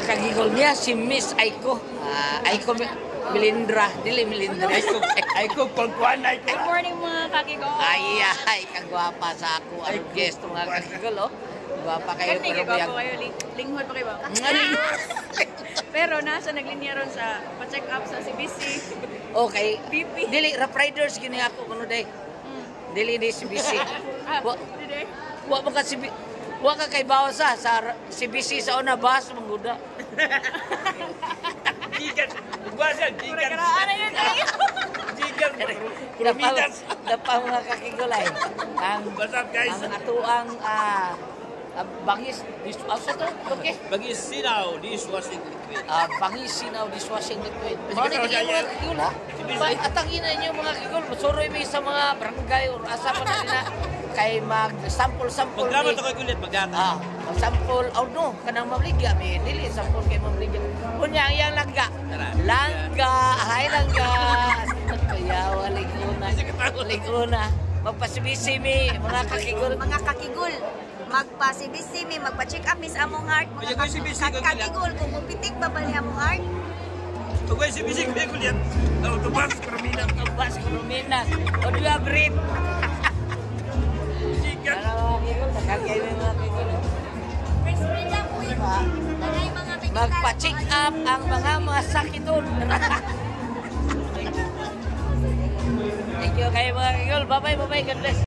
Kagigol niya si Miss Aiko. Aiko Melindra, dili Melindra. Aiko, Aiko, pagkuhan, Aiko. Good morning, mga kakigol. Ay, ay, kagwapa sa ako. Ang guest, mga kakigol, oh. Gwapa kayo. Kani Pero kay gwapo biyag. kayo, linghod pa kayo ba? Pero nasa naglinya ron sa pa-check up sa CBC. Okay. BP. Dili, rough riders gini ako kuno day. Dili ni CBC. Ah, Wa, dili. Wa mo ka CB, wa ka kay bawa sa CBC sa una bus mangguda. Gigan. Ugwasan, gigan. Karaan na yun kayo. Gigan. Dapa, Kumidas. Dapa, mga kakigulay. Ang What's up, guys? Ang atuang bangis dishwasher to. Okay. Bangis sinaw, dishwashing liquid. Bangis sinaw dishwashing liquid. Sige, Mga tawag mga yan. kigul ha. Sige. Atangin na inyo, mga kigul. Suroy mi sa mga barangay or asa pa na nila kay mag sample sample. Magdrama to kay kulit, magdata. Mag-sample. Oh no, kanang mabligya mi. Dili sample kay mabligya. Unya ang iyang langga. Tara. Langga, hi langga. Kuyawa liguna. Liguna. Magpasibisi mi, mga kakigul. Mga kakigol, magpa-CBC mi, magpa-check up mi sa among heart. Mga Kuya, kuya, CBC, kuya. kakigol, kung mupitik ba bali among heart? Ugway si Bisig, kuya kulit. Oh, tubas, kuminas. Tubas kuminas. O di ba brief? Gigan. Ano, mga kakigol, daghan kayo mga kakigol. First friend lang po yun. Nanay mga medical. Magpa-check up ang mga sakiton. Thank you kayo, mga kakigol. Bye-bye, bye-bye. God bless.